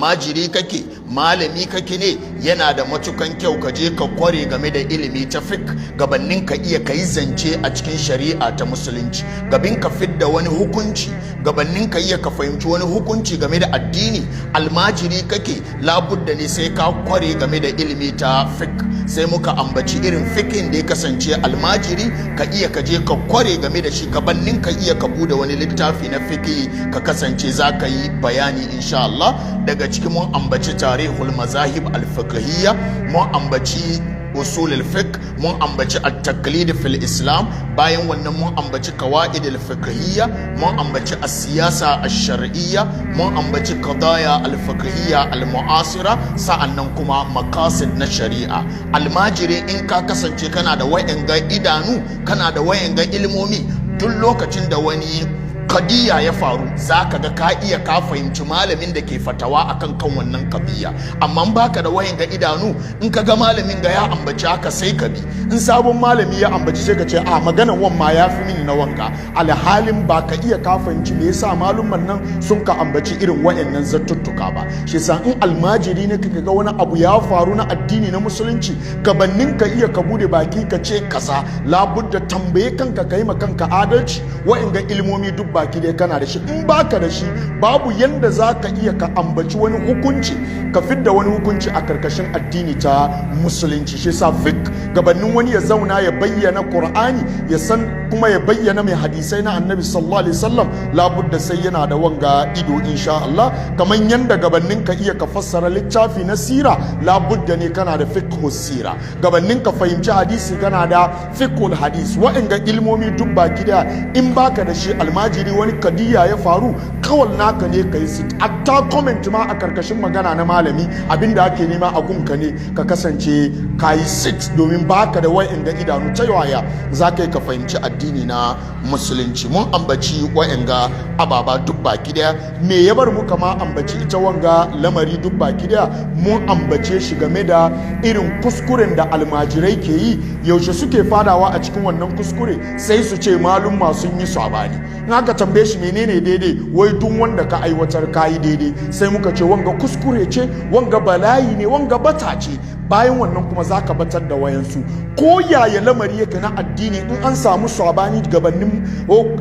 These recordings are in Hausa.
Almajiri kake, malami kake ne, yana da matukan kyau ka je ka kware game da ilimi ta fiqh gabanin ka iya kai zance a cikin shari'a ta Musulunci, gabin ka fidda wani hukunci, gabanin ka iya ka fahimci wani hukunci game da addini. Almajiri kake, labudda ne sai ka kware game da ilimi ta fiqh. Sai muka ambaci irin fiqhin da ya kasance almajiri ka iya ka je ka kware game da shi gabanin ka iya ka bude wani littafi na fiqh ka kasance za ka yi bayani, insha Allah. Daga cikin mun ambaci tarihul mazahib al-fiqhiyya, mun ambaci usul al-fiqh, mun ambaci at-taqlid fil Islam. Bayan wannan mun ambaci qawaid al-fiqhiyya, mun ambaci as-siyasa ash-shar'iyya, mun ambaci qadaya al-fiqhiyya al-mu'asira, sa'annan kuma maqasid na shari'a. Almajiri, in ka kasance kana da wayanga idanu, kana da wayanga ilmomi, duk lokacin da wani kadiya ya faru, za ka ga ka iya ka fahimci malamin da ke fatawa akan kan wannan kadiya. Amma baka da wayan ga idanu, in ka ga malamin ga ya ambaci haka, sai ka bi. In sabon malami ya ambaci, sai ka ce a maganan wan ma ya fi mini na wanka, alhalin ba ka iya ka fahimci me yasa malumman nan sun ka ambaci irin wayannan zattuttuka ba. Shi yasa in almajiri ne, kaka ga wani abu ya faru na addini na Musulunci, gabanin ka iya ka bude baki ka ce kaza, labudda tambaye kanka, ka yi ma kanka adalci, wa'inga ilmomi duk baki dai kana da shi. In baka da shi, babu yanda za ka iya ka ambaci wani hukunci, ka fidda wani hukunci a karkashin addini ta Musulunci. Shi yasa fiqh, gabanin wani ya zauna ya bayyana Qur'ani, ya san kuma ya bayyana mai hadisai na Annabi sallallahu alaihi wasallam, labudda sai yana da wanga ido, insha Allah. Kamar yanda gabanin ka iya ka fassara littafi na sira, labudda ne kana da fiqh sira. Gabanin ka fahimci hadisi, kana da fiqhul hadis. Wa'anga ilmomi duk baki da in baka da shi, almajiri, wani kadiya ya faru, kawal naka ne ka yi hatta comment ma a karkashin magana na malami, abinda ake nema a gunka ne ka kasance ka yi sit, domin baka da wa'anga idanu, ta yaya za ka yi ka fahimci addini na Musulunci? Mun ambaci wa'anga ababa duk baki daya. Me ya bar muka ma ambaci ita wanga lamari duk baki daya? Mun ambace shi game da irin kuskuren da almajirai ke yi. Yaushe suke fadawa a cikin wannan kuskure? Sai su ce malumma sun yi sabani. In aka tambaye shi menene daidai, wai duk wanda ka aiwatar kayi daidai. Sai muka ce wanga kuskure ce, wanga bala'i ne, wanga bata ce. Bayan wannan kuma zaka batar da wayansu. Ko yaya lamari yake na addini, in an samu sabani gabanin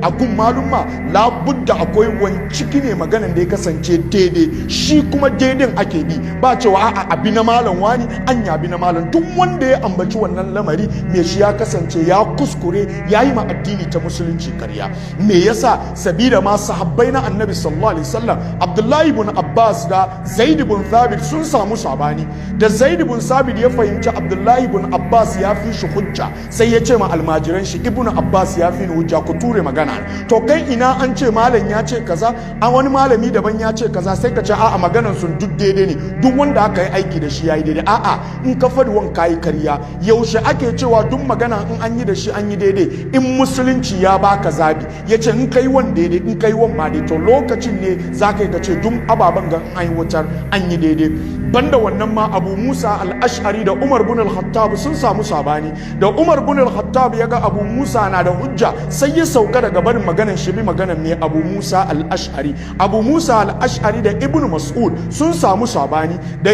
a gun malumma, labudda akwai wani ciki ne maganan da ya kasance daidai, shi kuma daidai ake bi. Ba cewa a'a, abi na malam wani, an yabi na malam. Duk wanda ya ambaci wannan lamari, me shi ya kasance ya kuskure, ya yi ma addini ta Musulunci karya. Me yasa? Sabida ma sahabbai na Annabi sallallahu alaihi wasallam, Abdullahi ibn Abbas da Zaid ibn Thabit sun samu sabani. Da Zaid ibn Thabit ya fahimci Abdullahi ibn Abbas ya fi shi hujja, sai ya ce ma almajiran shi, "Ibn Abbas ya fi ni hujja, ku ture magana." To kai ina an ce malam ya ce kaza, a wani malami daban ya ce kaza, sai ka ce a'a, maganan sun duk daidai ne, duk wanda aka yi aiki da shi yayi daidai. A'a, in ka faɗi wan kayi karya. Yaushe ake cewa duk magana in an yi da shi an yi daidai? In Musulunci ya baka zabi, ya ce in kai wan daidai, in kai wan ma daidai, to lokacin ne za ka yi ka ce duk ababen ga an aiwatar an yi daidai. Banda wannan ma, Abu Musa al-Ash'ari da Umar bin al-Khattab sun samu sabani. Da Umar bin al-Khattab ya ga Abu Musa na da hujja, sai ya sauka daga barin maganan shi, bi maganan mai Abu Musa al-Ash'ari. Abu Musa al-Ash'ari da Ibn Mas'ud sun samu sabani. Da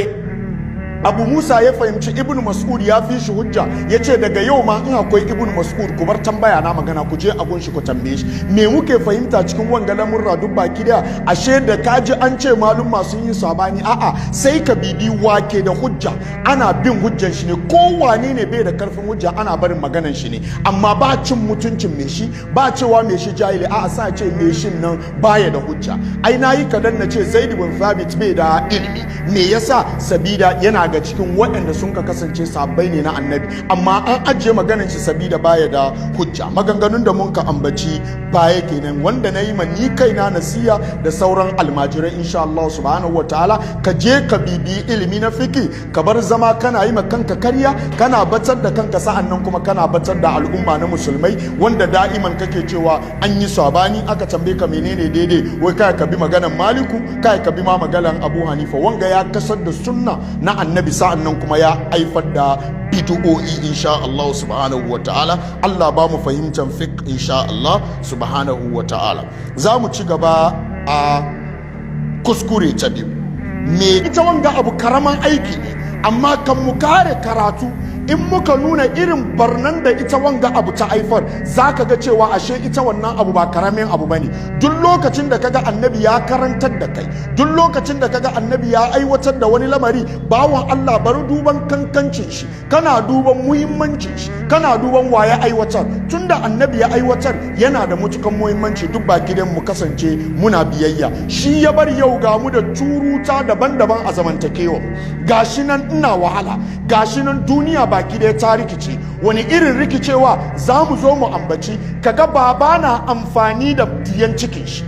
Abu Musa ya fahimci Ibn Mas'ud ya fi shi hujja, ya ce daga yau ma in akwai Ibn Mas'ud, ku bar tambaya na magana, ku je abun shi ku tambaye shi. Me muke fahimta cikin wanga lamurra duk baki daya? Ashe da kaji an ce malumma sun yi sabani, a'a, sai ka bibi wake da hujja, ana bin hujjan shi ne. Ko wane ne bai da karfin hujja, ana barin maganan shi ne, amma ba cin mutuncin mai shi, ba cewa mai shi jahili. A'a, sa ce mai shin nan baya da hujja. Ai nayi kadan na ce Zaid bin Thabit bai da ilimi. Me yasa? Sabida yana ga cikin waɗanda sun ka kasance sabbai ne na Annabi, amma an ajiye maganar shi sabida baya da hujja. Maganganun da mun ka ambaci baya kenan, wanda na yi ma ni kaina nasiya da sauran almajirai, insha Allah subhanahu wa ta'ala, ka je ka bibi ilimi na fiqh, ka bar zama kana yi ma kanka karya, kana batar da kanka, sa'an nan kuma kana batar da al'umma na Musulmai, wanda da'iman kake cewa an yi sabani. Aka tambaye ka menene daidai, wai kai ka bi maganar Maliku, kai ka bi ma maganar Abu Hanifa. Wanga ya kasar da sunna na Annabi, sa'an nan kuma ya haifar da bid'o'i, insha Allah subhanahu wa ta'ala. Allah ba mu fahimtar fiqh, insha Allah subhanahu wa ta'ala. Za mu ci gaba a kuskure ta biyu. Me ita wanga abu karaman aiki ne, amma kan mu kare karatu, in muka nuna irin barnan da ita wanga abu ta haifar, za ka ga cewa ashe ita wannan abu ba karamin abu bane. Duk lokacin da kaga Annabi ya karantar da kai, duk lokacin da kaga Annabi ya aiwatar da wani lamari, bawan Allah, bari duban kankancin shi, kana duban muhimmancin shi, kana duban wa ya aiwatar. Tunda Annabi ya aiwatar, yana da matukan muhimmanci. Duk baki dan mu kasance muna biyayya. Shi ya bar yau ga mu da curuta daban-daban a zamantakewa. Gashi nan ina wahala, gashi nan duniya baki ɗaya ta rikice. Wani irin rikicewa za mu zo mu ambaci? Kaga baba na amfani da diyan cikin shi,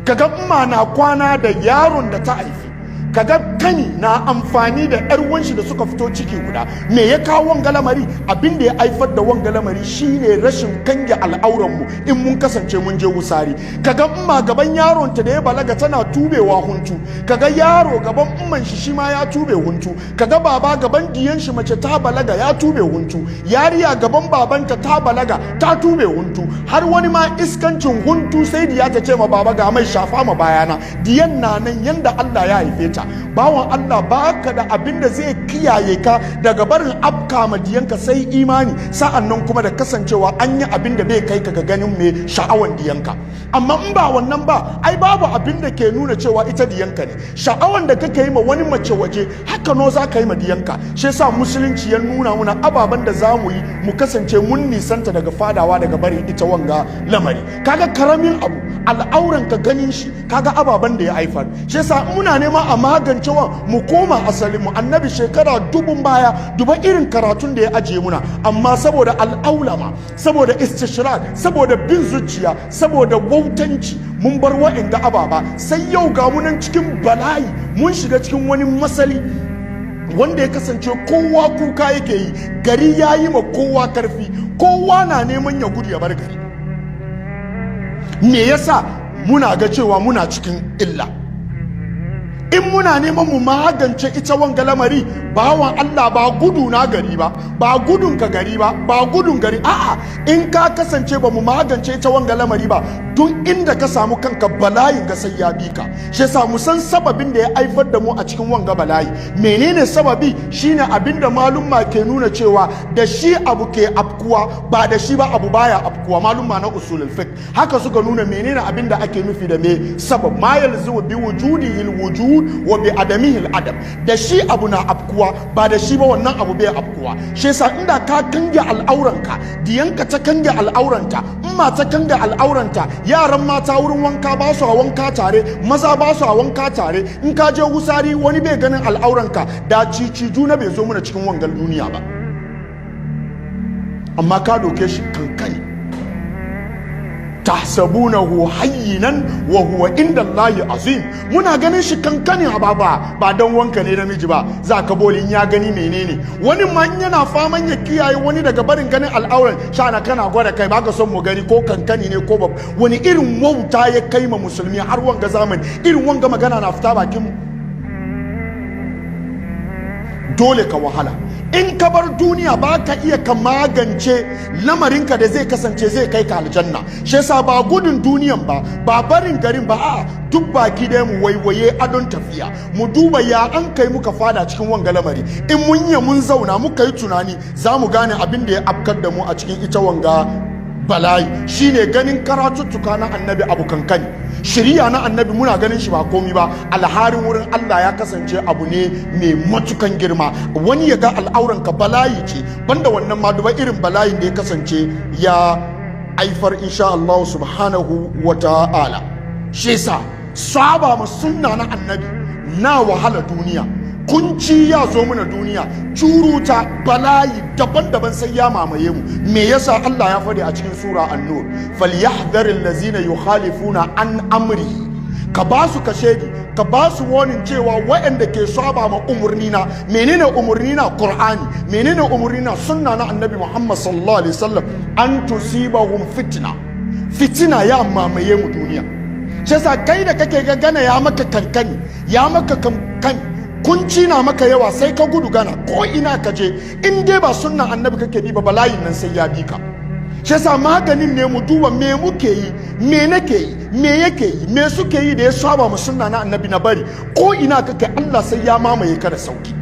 kaga umma na kwana da yaron da ta haifi, kaga kani na amfani da yar wanshi da suka fito ciki guda. Me ya kawo wanga lamari? Abin da ya haifar da wanga lamari shine rashin kange al'auran mu in mun kasance mun je wusari. Kaga umma gaban yaron ta da ya balaga tana tubewa huntu, kaga yaro gaban umman shi shi ma ya tube huntu, kaga baba gaban diyan shi mace ta balaga ya tube huntu, yariya gaban babanta ta balaga ta tube huntu. Har wani ma iskancin huntu sai diya ta ce ma baba, "Ga mai shafa ma bayana." Diyan na nan yanda Allah ya haife ta. Bawan Allah, baka da abin da zai kiyaye ka daga barin afka ma diyanka sai imani, sa'an nan kuma da kasancewa an yi abin da bai kai ka ga ganin mai sha'awan diyanka. Amma in ba wannan ba, ai babu abin da ke nuna cewa ita diyanka ne. Sha'awan da kake yi ma wani mace waje, haka no za ka yi ma diyanka. Shi yasa Musulunci ya nuna muna ababen da za mu yi mu kasance mun nisanta daga fadawa daga barin ita wanga lamari. Kaga karamin abu, al'auran ka ganin shi, kaga ababen da ya haifar. Shi yasa muna nema a magance wa mu koma asalin mu. Annabi shekara dubun baya, duba irin karatun da ya ajiye muna, amma saboda al'aulama, saboda istishrak, saboda bin zuciya, saboda wautanci, mun bar wa'inga ababa. Sai yau ga mu nan cikin bala'i, mun shiga cikin wani masali wanda ya kasance kowa kuka yake yi. Gari ya yi ma kowa karfi, kowa na neman ya gudu ya bar gari. Me yasa? Muna ga cewa muna cikin illa. In muna neman mu magance ita wanga lamari, bawan Allah, ba gudu na gari ba, ba gudun ka gari ba, ba gudun gari, a'a. In ka kasance ba mu magance ita wanga lamari ba, duk inda ka samu kanka, bala'in ga sai ya bi ka. Shi yasa mu san sababin da ya haifar da mu a cikin wanga bala'i. Menene sababi? Shine abinda malumma ke nuna cewa da shi abu ke afkuwa, ba da shi ba abu baya afkuwa. Malumma na usulul fiqh haka suka nuna. Menene abinda ake nufi da me sabab? Ma yalzimu bi wujudihi wujud wa bi adamihi adam. Da shi abu na afkuwa, ba da shi ba wannan abu bai afkuwa. Shi yasa inda ka kange al'auranka, diyanka ta kange al'auranta, umma ta kange al'auranta, yaran mata wurin wanka ba su a wanka tare, maza ba su a wanka tare, in ka je wusari wani bai ganin al'auranka, da cici juna bai zo mana cikin wangan duniya ba. Amma ka doke shi kankani. Tahsabunahu hayyinan wa huwa inda Allahi azim. Muna ganin shi kankani a baba, ba dan wanka ne namiji ba za ka bolin ya gani. Menene? Wani ma in yana faman ya kiyaye wani daga barin ganin al'auran shana, kana gwada kai baka son mu gani ko kankani ne ko ba. Wani irin wauta ya kai ma musulmi har wanga zamani irin wanga magana na fita bakin mu? Dole ka wahala. In ka bar duniya, ba ka iya ka magance lamarinka da zai kasance zai kai ka aljanna. Shi yasa ba gudun duniyan ba, ba barin garin ba, a duk baki da mu waiwaye adon tafiya, mu duba ya an kai muka fada cikin wanga lamari. In mun yi mun zauna muka yi tunani, za mu gane abin da ya afkar da mu a cikin ita wanga bala'i shine ganin karatuttuka na Annabi abu kankani, shiriya na Annabi muna ganin shi ba komi ba, alharin wurin Allah ya kasance abu ne mai matukan girma. Wani ya ga al'auranka bala'i ce. Banda wannan ma, duba irin bala'in da ya kasance ya haifar, insha Allah subhanahu wa ta'ala. Shi yasa saba ma sunna na Annabi na wahala duniya, kunci ya zo mana duniya, curuta bala'i daban-daban sai ya mamaye mu. Me yasa? Allah ya faɗi a cikin sura An-Nur: falyahdhar allazina yukhalifuna an amri. Ka ba su kashedi, ka ba su warning cewa waɗanda ke saba ma umurni na. Menene umurni na? Qur'ani. Menene umurni na? Sunna na Annabi Muhammad sallallahu alaihi wasallam. An tusibahum fitna, fitina ya mamaye mu duniya. Shi yasa kai da kake ga gana ya maka kankani, ya maka kankani, kunci na maka yawa, sai ka gudu gana. Ko ina ka je, in dai ba sunnan Annabi kake bi ba, bala'in nan sai ya bi ka. Shi yasa in muna neman mu magance ita wanga lamari, Shi yasa maganin ne mu duba me muke yi, me nake yi, me yake yi, me suke yi da ya saba mu sunna na Annabi, na bari. Ko ina kake, Allah sai ya mamaye ka da sauki.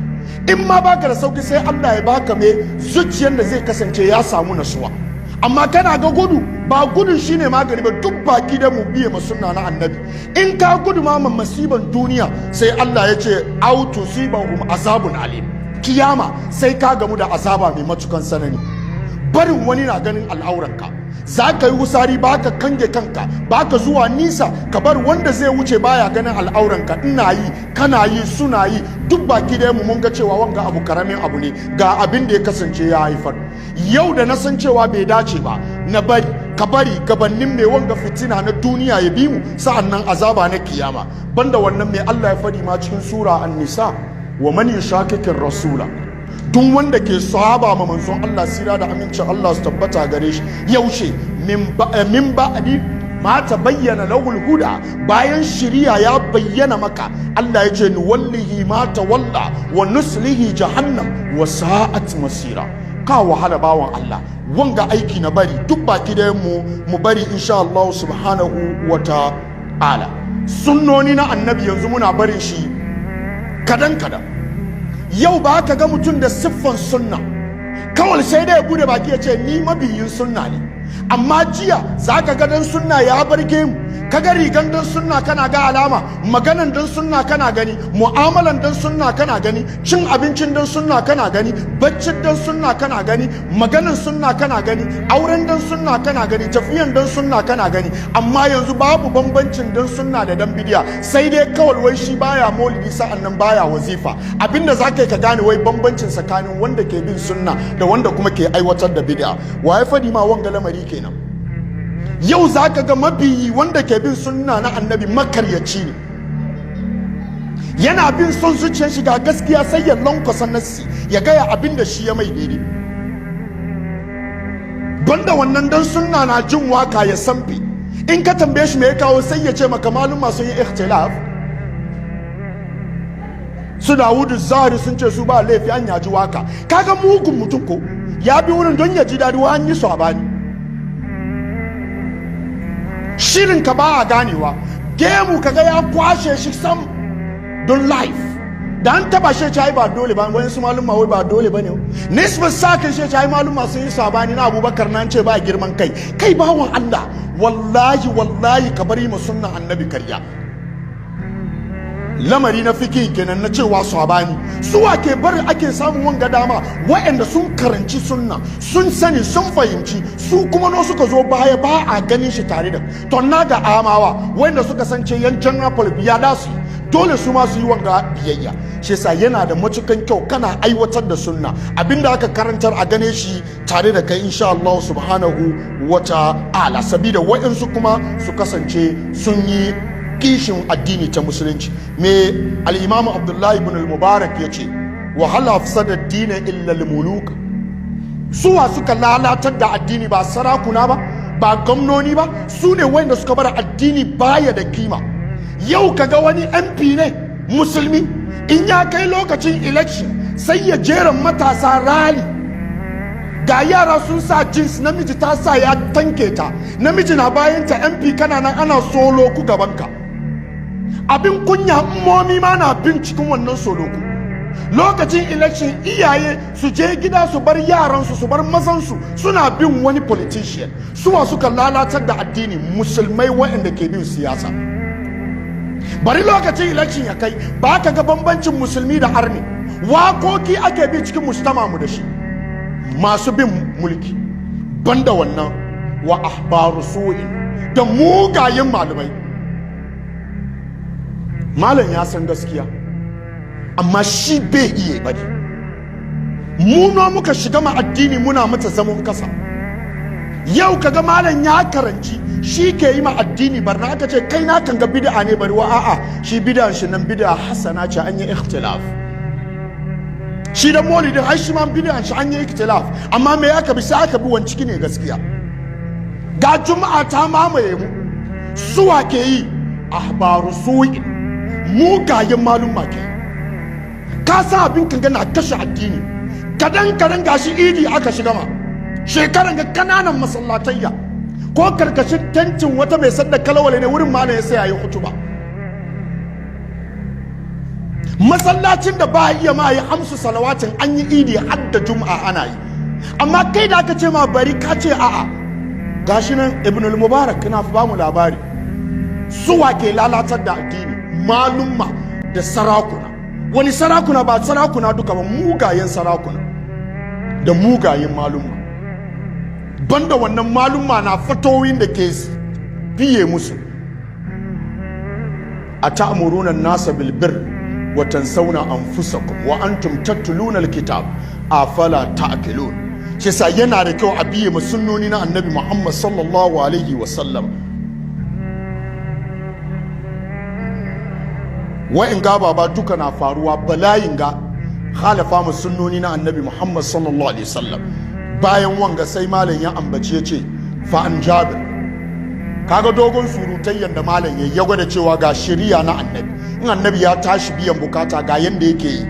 In ma baka da sauki, sai Allah ya baka me zuciyar da zai kasance ya samu nasuwa. Amma kana ga gudu, ba gudun shine magani ba. Duk baki da mu biye ma sunna na Annabi. In ka gudu ma masiban duniya, sai Allah ya ce au tusibahum azabun alim. Kiyama sai ka gamu da azaba mai matukan sanani. Barin wani na ganin al'auranka, za ka yi wusari, ba ka kange kanka, ba ka zuwa nisa ka bar wanda zai wuce baya ganin al'auranka. Ina yi, kana yi, suna yi, duk baki da mu mun ga cewa wanga abu karamin abu ne, ga abin da ya kasance ya haifar. Yau da na san cewa bai dace ba, na bari, ka bari, gabannin mai wanga fitina na duniya ya bi mu, sa'annan azaba na kiyama. Banda wannan, mai Allah ya fadi ma cikin sura An-Nisa? Wa man yushakikin rasula, duk wanda ke saba ma manzon Allah, sira da amincin Allah su tabbata gare shi, yaushe? Min ba'di ma ta bayyana lahul huda, bayan shiriya ya bayyana maka. Allah ya ce nuwallihi ma tawalla wa nuslihi jahannam wa sa'at masira. Ka wahala, bawan Allah. Wanga aiki na bari, duk baki da mu mu bari, insha Allah subhanahu wa ta'ala. Sunnoni na Annabi yanzu muna barin shi kadan kadan. Yau ba ka ga mutum da siffan sunna, kawai sai dai ya bude baki ya ce ni mabiyin sunna ne. Amma jiya za ka ga dan sunna ya bar gemu, ka ga rigan dan sunna, kana ga alama maganan dan sunna, kana gani mu'amalan dan sunna, kana gani cin abincin dan sunna, kana gani baccin dan sunna, kana gani maganan sunna, kana gani auren dan sunna, kana gani tafiyan dan sunna, kana gani. Amma yanzu babu bambancin dan sunna da dan bidiya, sai dai kawai wai shi baya maulidi, sa'an nan baya wazifa. Abinda za ka yi ka gane wai bambancin tsakanin wanda ke bin sunna da wanda kuma ke aiwatar da bid'a, wa ya fadi ma wanga lamari kenan? Yau za ka ga mabiyi wanda ke bin sunna na Annabi makaryaci ne, yana bin son zuciyar shi. Ga gaskiya, sai ya lankwasa nassi ya gaya abin da shi ya mai daidai. Banda wannan, dan sunna na jin waka ya samfe. In ka tambaye shi me ya kawo, sai ya ce maka maluma sun yi ikhtilaf, su Dawudu Zahiri sun ce su ba laifi an yaji waka. Kaga mugun mutum ko ya bi wurin don ya ji daɗi, wa an yi sabani. Shirin ka ba a ganewa. Gemu kaga ya kwashe shi sam don life da an taba shi, ai ba dole ba, wani su maluma wai ba dole ba ne. Nisbar sakin shi, ai maluma sun yi sabani na Abubakar nan ce ba girman kai. Kai bawan Allah, wallahi wallahi ka bari mu sunnan Annabi karya. Lamari na fiki kenan na cewa sabani, suwa ke bari ake samun wanga dama? Waɗanda sun karanci sunna, sun sani, sun fahimci, su kuma no suka zo baya ba a ganin shi tare da tonna ga amawa wanda suka san ce yan general public ya da su dole su ma su yi wanga biyayya. Shi yasa yana da matukan kyau kana aiwatar da sunna, abinda aka karantar a gane shi tare da kai, insha Allah subhanahu wa ta'ala, sabida waɗansu kuma su kasance sun yi kishin addini ta musulunci. Me al-Imamu Abdullahi ibn al-Mubarak ya ce? Wa hal afsada ad-din illa al-muluk? Suwa suka lalatar da addini? Ba sarakuna ba, ba gwamnoni ba, su ne wanda suka bar addini baya da kima. Yau kaga wani MP ne musulmi, in ya kai lokacin election sai ya jera matasa rally. Ga yara sun sa jeans, namiji ta sa ya tanke ta, namiji na bayan ta. MP kana nan ana solo ku gabanka, abin kunya. Momi ma na bin cikin wannan soloku. Lokacin election, iyaye su je gida su bar yaransu, su bar mazansu, suna bin wani politician. Suwa suka lalatar da addini? Musulmai waɗanda ke bin siyasa. Bari lokacin election ya kai, ba ka ga bambancin musulmi da arni. Wakoki ake bi cikin mujtama mu da shi, masu bin mulki. Banda wannan, wa ahbaru su'in, da mugayen malamai. Malam ya san gaskiya, amma shi bai iya bari. Mu no muka shiga ma addini muna mata zaman kasa. Yau kaga malam ya karanci, shi ke yi ma addini barna. Aka ce kai na kan ga bid'a ne, bari wa a'a, shi bid'an shi nan bid'a hasana ce, an yi ikhtilaf. Shi da maulidin, ai shi ma bid'an shi an yi ikhtilaf. Amma me aka bi? Sai aka bi wanciki ne gaskiya. Ga juma'a ta mamaye mu, suwa ke yi? Ahbaru su'in, mugayen malumma ke yi. Ka sa abin kan na kashe addini kadan kadan. Gashi idi aka shiga ma. Shekaran ga kananan masallatayya ko karkashin tentin wata mai sadda kalawale ne wurin malam ya sai yayi hutuba. Masallacin da ba a iya ma yi hamsu salawatin, an yi idi har da Juma'a ana yi, amma kai da aka ce ma bari, ka ce a'a. Gashi nan Ibn al-Mubarak kana ba mu labari suwa ke lalatar da addini: malumma da sarakuna. Wani sarakuna? Ba sarakuna duka ba, mugayen sarakuna da mugayen malumma. Banda wannan, malumma na fatoyin da ke biye musu. أتأمرون الناس بالبر وتنسون أنفسكم وأنتم تتلون الكتاب أفلا تعقلون. Shi sa yana da kyau a biye mu sunnoni na Annabi Muhammad صلى الله عليه وسلم. Wa'in gaba ba duka na faruwa, bala'in ga khalafa mu sunnoni na Annabi Muhammad صلى الله عليه وسلم. Bayan wanga sai malam ya ambaci, ya ce فعن جابر. Kaga dogon surutayyan da malam ya gwada cewa ga shari'a na Annabi, in Annabi ya tashi biyan bukata ga yanda yake yi.